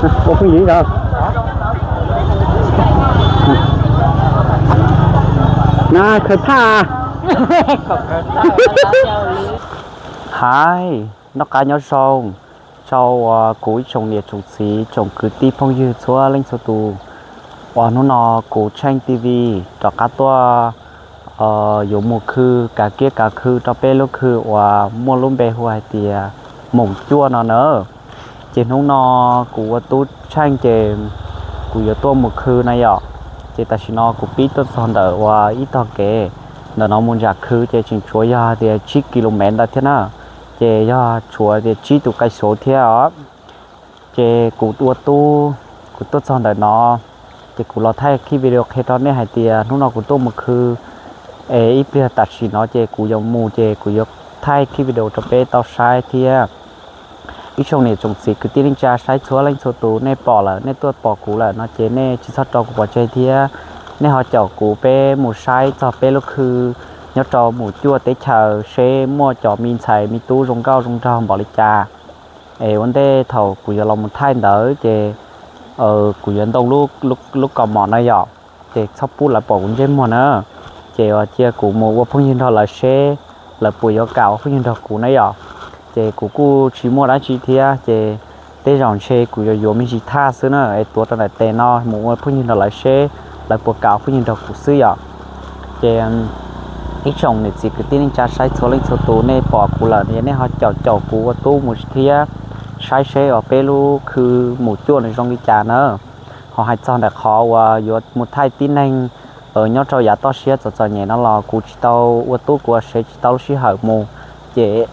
Ua phooj ywg ntawd na, khaws thaj. Hais, noj qab nyob zoo rau uas kuv ib tsoom niam tsoom txiv tsoom kwv tij phooj ywg txhua leej txhua tus, uas hnub no kuv Tsheej T V rov qab tuaj yuav mus khw, kav kiab kav khw rau peb lub khw uas muaj lub npe hu hais tias Moos Cuaj no na. Ces hnub no kuv ua tub Tsheej ces kuv yuav tuaj mus khw na yom. Ces tam sim no kuv pib tuaj txog ntawm uas ib tog kev ntawm no mus ntsam khw ces tseem tshuav yog hais tias tsib ki lo mev ntawd thiab na. Ces yog tshuav tias tsib tus kais xov thiab os. Ces kuv ua tub, kuv tuaj txog ntawm no, ces kuv los thaij khib video qhia rau nej hais tias hnub no kuv tuaj mus khw, es ib pliag tam sim no ces kuv yuav mus ces kuv yuav thaij khib video rau peb tau saib thiab. Ib tsoom niam tsoom txiv kwv tij neej tsa saib txhua leej txhua tus, nej pom lawm, nej tuaj pom kuv lawm no ces nej tsis txhob rau kuv pov tseg thiab. Nej ho caum kuv peb mus saib txog peb lub khw nyob rau Moos Cuaj teb chaws seb muaj cov me ntxhais me tub zoo nkauj zoo nraug npaum li cas. Es ua ntej thaum kuv yuav los mus thaij ntawd ces kuv yuav ntoo lub kaus mom na yom, ces txhob pub lawv pom kuv ntsej muag na. Ces cia kuv mus ua phooj ywg nrog lawv seb lawv puas yuav kam ua phooj ywg nrog kuv na yom. Ces kuv kuj tsis muaj dab tsi thiab ces tej zaum ntshe kuv yuav yuav me ntsis thaj xwb na, es tuav rau ntawm tes no mus ua phooj ywg nrog lawv seb lawv puas kam ua phooj ywg nrog kuv xwb yom. Ces ib tsoom niam txiv kwv tij neej tsa saib txhua leej txhua tus, nej pom kuv lawm es nej ho caum caum kuv ua tub mus thiab, saib seb uas peb lub khw Moos Cuaj nws zoo li cas na. Ho hais txog ntawm qhov uas yuav mus thaij tib neeg nyob rau yav toj siab txom txom nyem no los kuv tsis tau ua tub, kuv ua sev tsis tau lub sij hawm mus, ces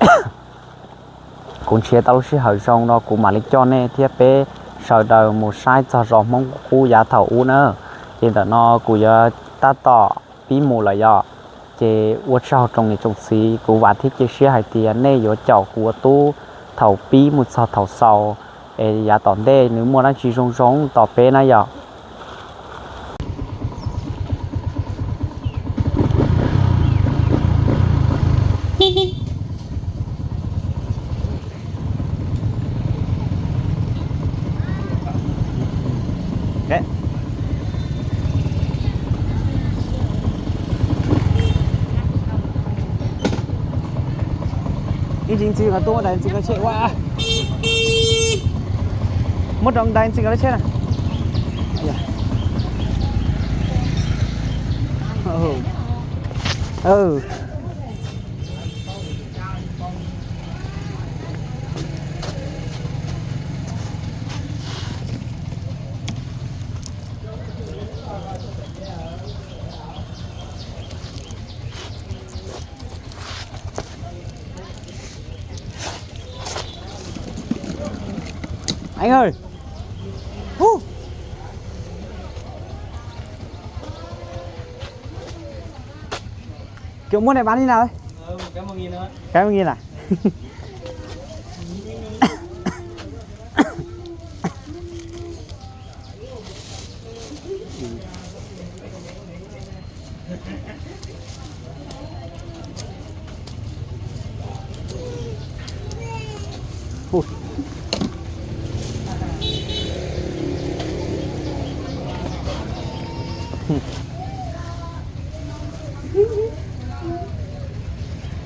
kuv nrhiav tau lub sij hawm zoo no kuv mam li coj nej thiab peb sawv daws mus saib txog zos Hmoob qub yav thaum ub na. Ces ntawm no kuv yuav tab tom pib mus lawm yom. Ces ua tsaug tsoom niam tsoom txiv, kuv vam thiab cia siab hais tias nej yuav caum kuv ua tub thaum pib mus txog thaum xaus, es yav tom ntej nws muaj dab tsi zoo zoo tos peb na yom. Ib ntsis ntxiv mas tuaj muab daim ntxiv ko tshem ua. Muab rau daim ntxiv ko lub tsheb na. Anh ơi. Hú. Kiểu mua này bán như nào ấy? Cái một nghìn à?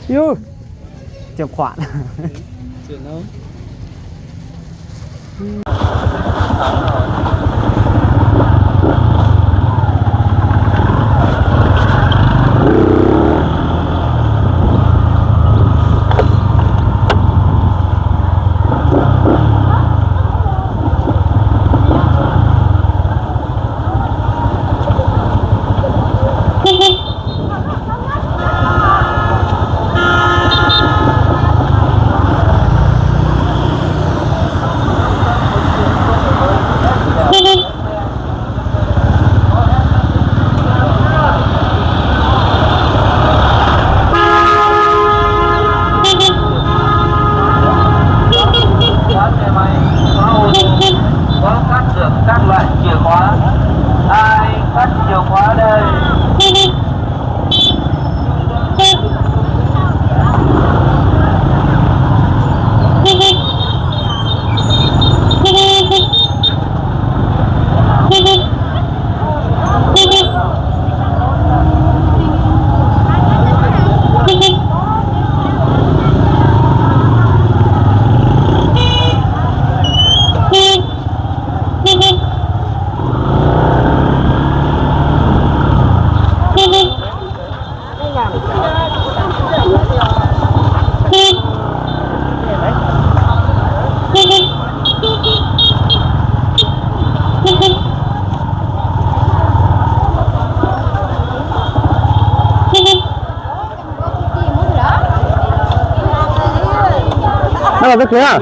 Yu, chuyển khoản. Twb khwv na.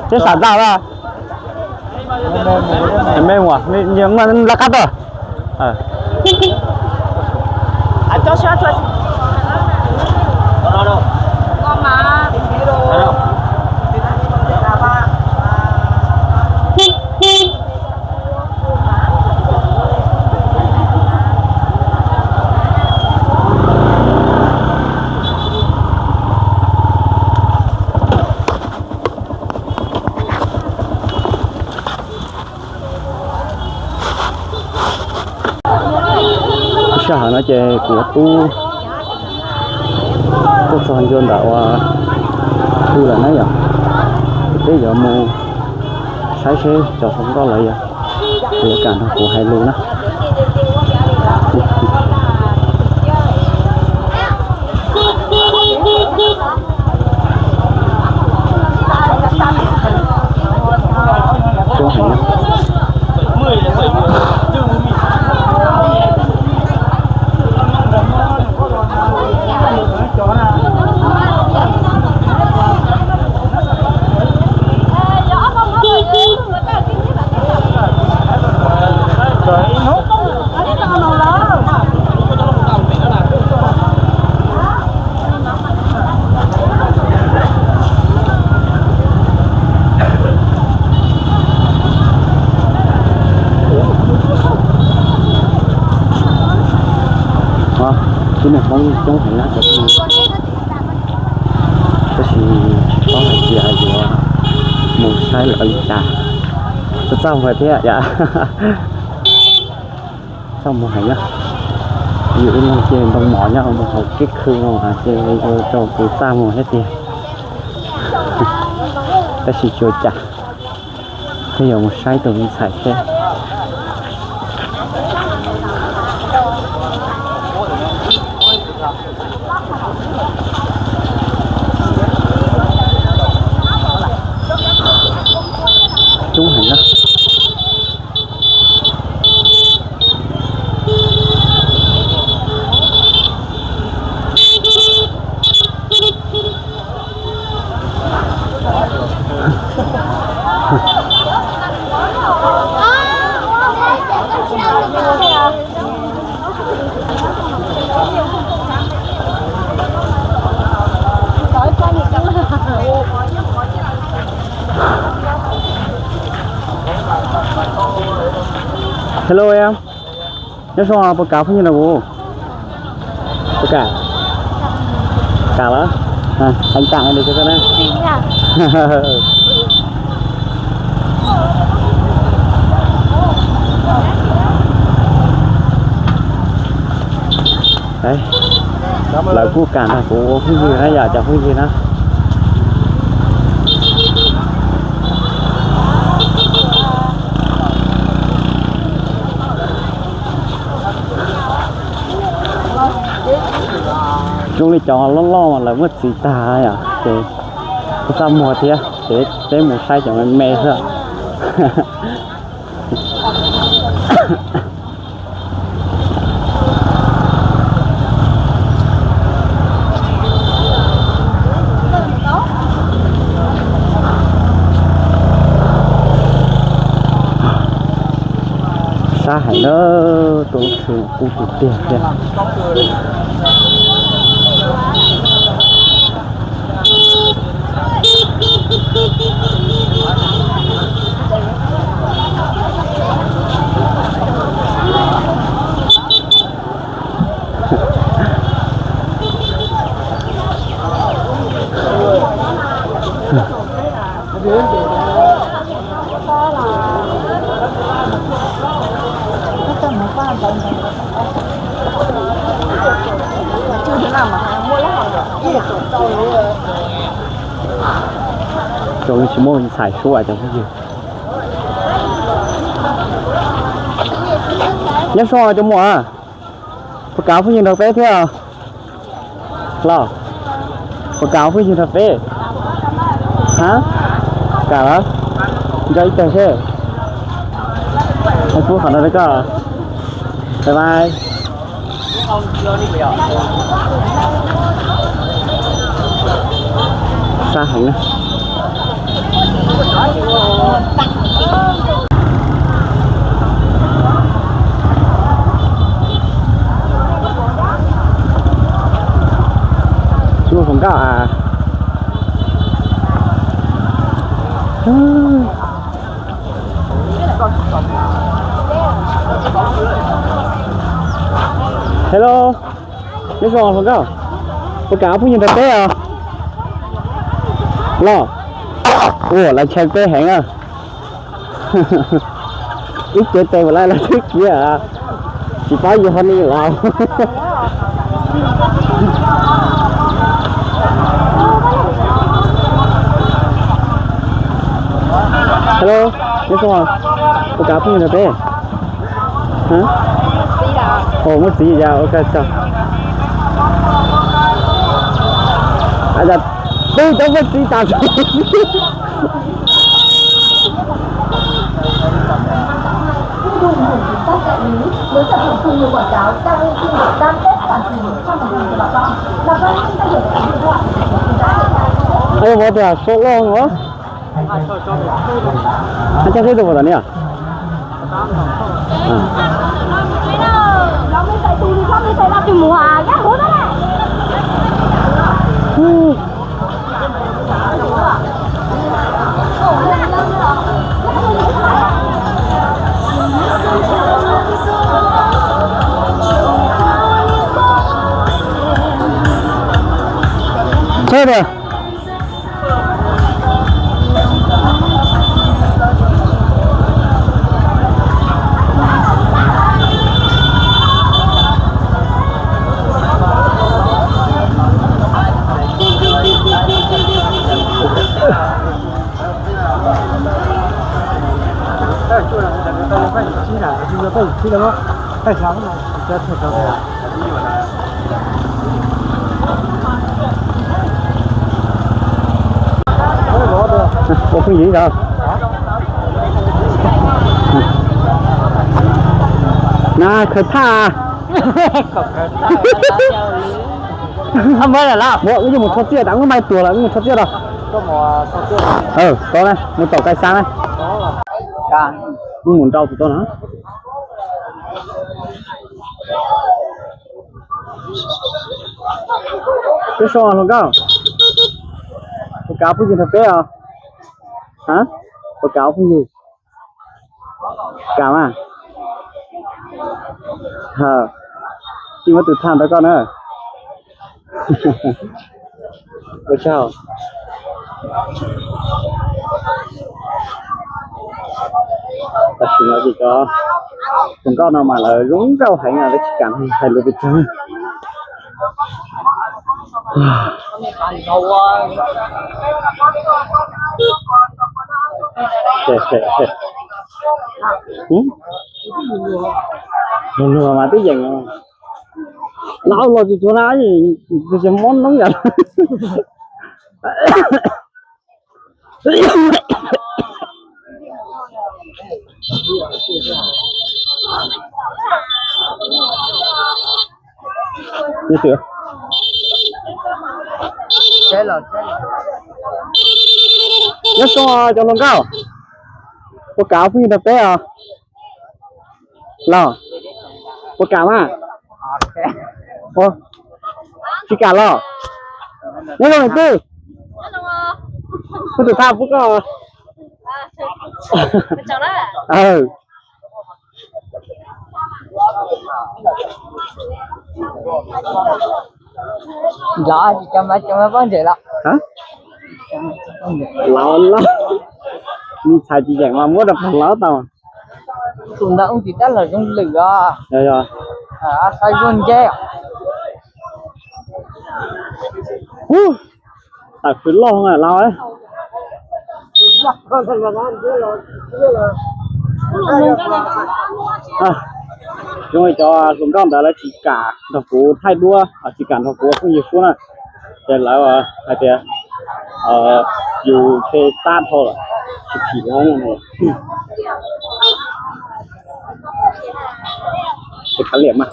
Twb sam ntau la. Mej muam, laj qab tau. Sij hawm no ces kuv tub tuaj txog ncua ntawm uas hw lawm na yom. Peb yuav mus saib seb cov hluas nkauj lawv yuav, yuav kam nrog kuv hais lus na. Tib neeg Hmoob coob heev na, tab sis tsis paub hais tias yuav mus saib lawv ua li cas. Txaj txaj muag thiab yom. Txaj muag heev na. Yus ib leeg ces ntoo mov nyob mus hauv kev khw no ces yuav rau kuv txaj muag thiab tiag. Tab sis tsis ua cas, peb yuav mus saib tus me ntxhais seb. Coob heev na. Hello em, nyob zoo, puas kam phooj ywg nrog kuv? Puas kam? Kam lawm. Anh tặng này cho con đấy. Lawv kuj kam nrog kuv ua phooj ywg na yom, cov phooj ywg na. Zoo li cov loj loj mas lawv muaj txiv tag yom, ces kuj txaj muag thiab, ces peb mus saib cov me me xwb. Sab heev na, tuaj lub tshwm kub tiag tiag thiab. Zoo li tsis muaj ntxhais suav cov phooj ywg. Nyob zoo cov muam, puas kam phooj ywg nrog peb thiab los? Puas kam phooj ywg nrog peb? Ha, kam lawm. Nco ib teg seb. Hais pub qhov no rau koj. Bye bye. Ua, Xa heev na. Tsis muaj hluas nkauj a. Hello, nyob zoo hluas nkauj, puas kam ob phooj ywg nrog peb os? Los, ua lawv ntshaw peb heev na. Ib cev tes mus lawv lawv twb khiav, tsis paub yus ho ne los. Hello, nyob zoo, puas kam phooj ywg nrog peb? Ua muaj txiv yog ua kawg txog. Twb cov muaj txiv tas. Ej, ua tias sab loj os. Coj xib tus puas tom ni os? Seb tias Ua phooj ywg os. Na khaws thaj. Wb yuav mus txhos txiaj tas, wb maj tuag lawm, wb mus txhos txiaj rau. Tau na, mus tom kai xab na. Wb mus nrau tus tau na. Peb so hluas nkauj, puas kam phooj ywg nrog peb os? Puas kam phooj ywg? Kam mas. Tsis muab tus thaj nrog koj na. Ua tsaug. Tam sim no ces cov hluas nkauj no mas lawv zoo nkauj heev, lawv tsis kam hais lus pes tsawg. Luag luag mas twb yeem. Laus los tsis tshua na, tsis mob noob yom. Nyob zoo cov hluas nkauj, puas kam phooj ywg nrog peb os? Los, puas kam mas? Tsis kam los? Nyob zoo niam tij, kuv tus thaj pub koj. Los tsis cov mas cov mas poj ntses los. Los los, me ntxhais tsis yeem mas muab rau pog laub tau. Tus ntawd ub tsis tab los zoo lwm os. Yog, yog. Saib zuag nceb. Tawm fwv loj laus. Zoo li cov hluas nkauj ntawd lawv tsis kam nrog kuv thaij duab, tsis kam nrog kuv ua phooj ywg suab na. Ces lawv hais tias yus ntshe tab dhau lawm, tsis phim lawv no. Ces kav liam mas,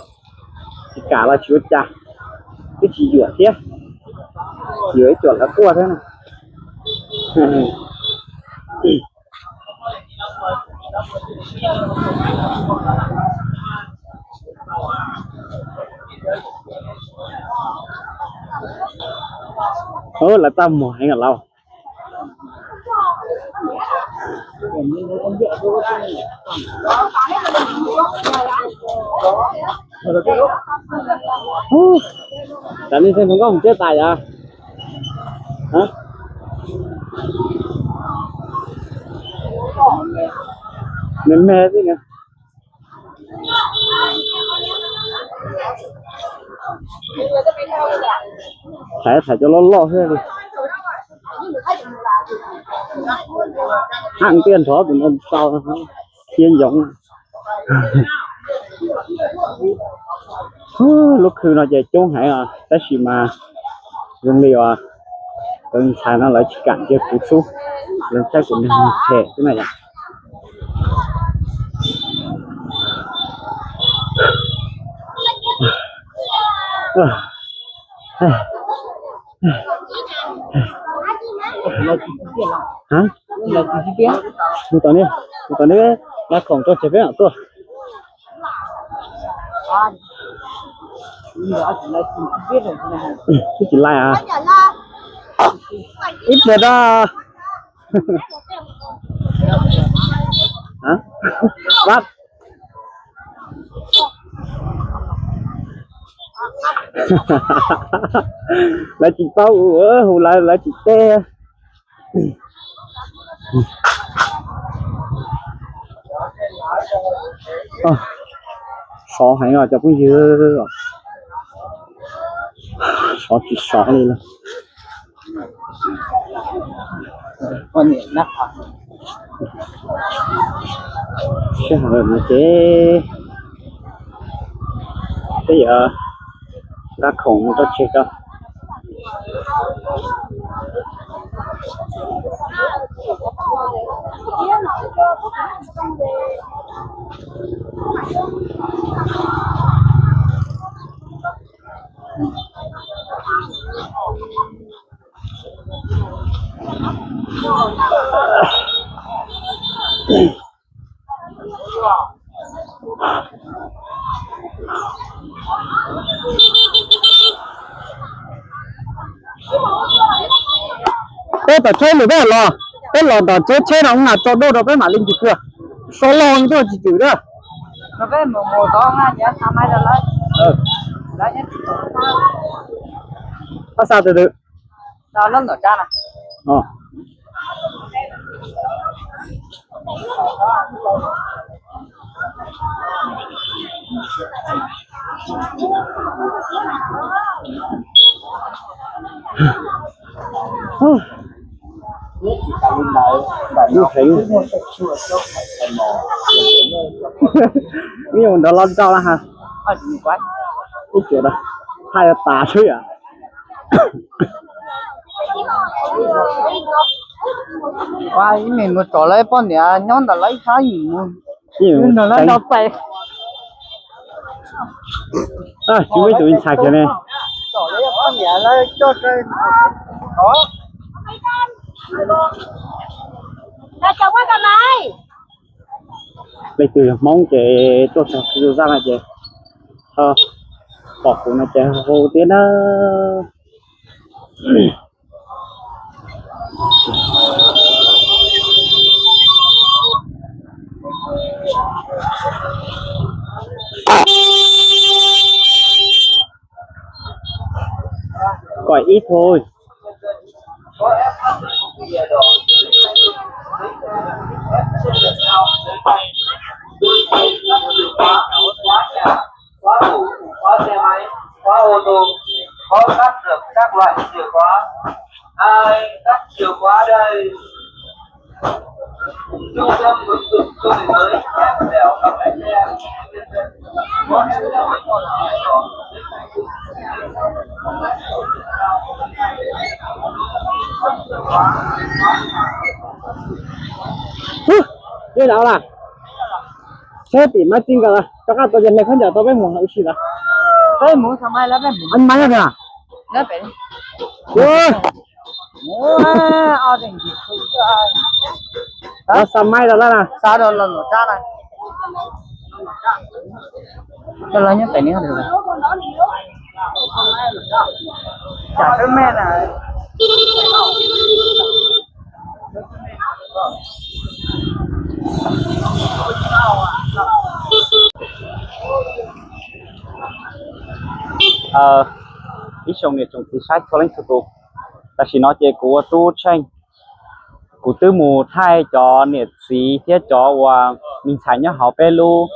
tsis kam los tsis ua cas, twb tsis yuam thiab, yuam ib cuam lawv quaj thiab na. Ub, lawv txaj muag heev os lauj. Ub, tam li tej hluas nkauj mus teb tas yom. Me me xwb na. Thaiv, thaiv cov loj loj xwb li. Heev tiag, nrov tus no tau thiab yoov. Lub khw no ces coob heev os, tab sis mas zoo li uas cov ntxhais no lawv tsis kam cia kuv xub, lawv saib kuv neeg phem xwb na yom. Mus tom no, mus tom no, laj khoom rau tsev peb mam tuaj. Twb tsis laij a. Ib pliag da. Lawv tsis paub hu lawv, lawv tsis teb. Sov heev os cov phooj ywg, sov tsis sov li lawm. Sij hawm no ces peb yuav nqa khoom mus rau tsev tso. Peb tom tsheb lawm peb los, peb los tom tsheb, tsheb no ua tso dua rau peb mam li ncig kawg. Sov loj tuaj tsis tswm na. Pab xa tus twg? Lub heev. Ib nyuag ntawd los nrau na ha. Ib txwm da, haj yuav tas xwb yom. Ib me mus tsom lawv poj niam nyob ntawm lawv ib sab yim mus. Ntawm lawv nrog pais. Tsis muaj ib tug ntxhais kiag ne. Leej twg yog Hmoob ces tuaj txog zaj no ces pom kuv no ces hu tiag na. Còn ít thôi. Khóa tủ, khóa xe máy, khóa ô tô, có cắt được các loại chìa khóa. Ai cắt chìa khóa đây? Trung tâm ứng dụng công nghệ mới, nhắc nhở các lái xe. Dej dav las, seb tim mab txij nkawd rov qab tau ces hle khaub ncaws tau peb mus ua si lawm. Peb mus, peb mus. Ua, ob teg ntsis xu xwb. Los xa maib rau lawm na. Xa rau los lawm tsab na. Coj los nyob pem ni. Tsam xwb me na. Ib tsoom niam tsoom txiv saib txhua leej txhua tus, tam sim no ces kuv ua tub Tsheej, kuv twb mus thaij cov niam txiv thiab cov uas me ntxhais nyob hauv peb lub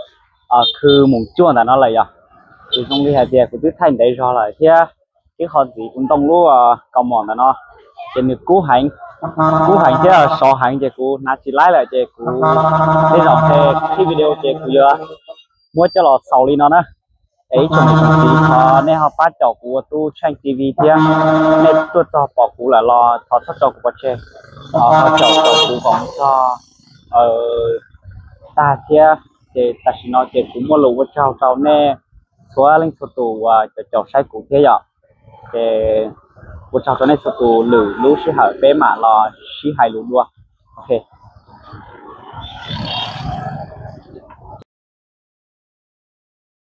khw Moos Cuaj ntawm no lawm yog. Kuv zoo li hais tias kuv twb thaij ntev zog lawm thiab, ib qho ntxiv kuv ntoo lub kaus mom ntawm no ces nws kub heev, kub heev thiab sov heev ces kuv hnav tsis laib lawm ces kuv tej zaum tej video ces kuv yuav muab coj los xaus li no na. Es ib tsoom niam tsoom txiv, thov nej ho pab caum kuv ua tub Tsheej T V thiab, nej tuaj txog pom kuv lawm los thov txhob tso kuv pov tseg, ho caum caum kuv kom txog tag thiab. Ces tam sim no ces kuv muaj lus ua tsaug rau nej txhua leej txhua tus uas caum caum saib kuv thiab yom. Ces ua tsaug rau nej txhua tus, lwm lub sij hawm peb mam los sib hais lus dua. Ok.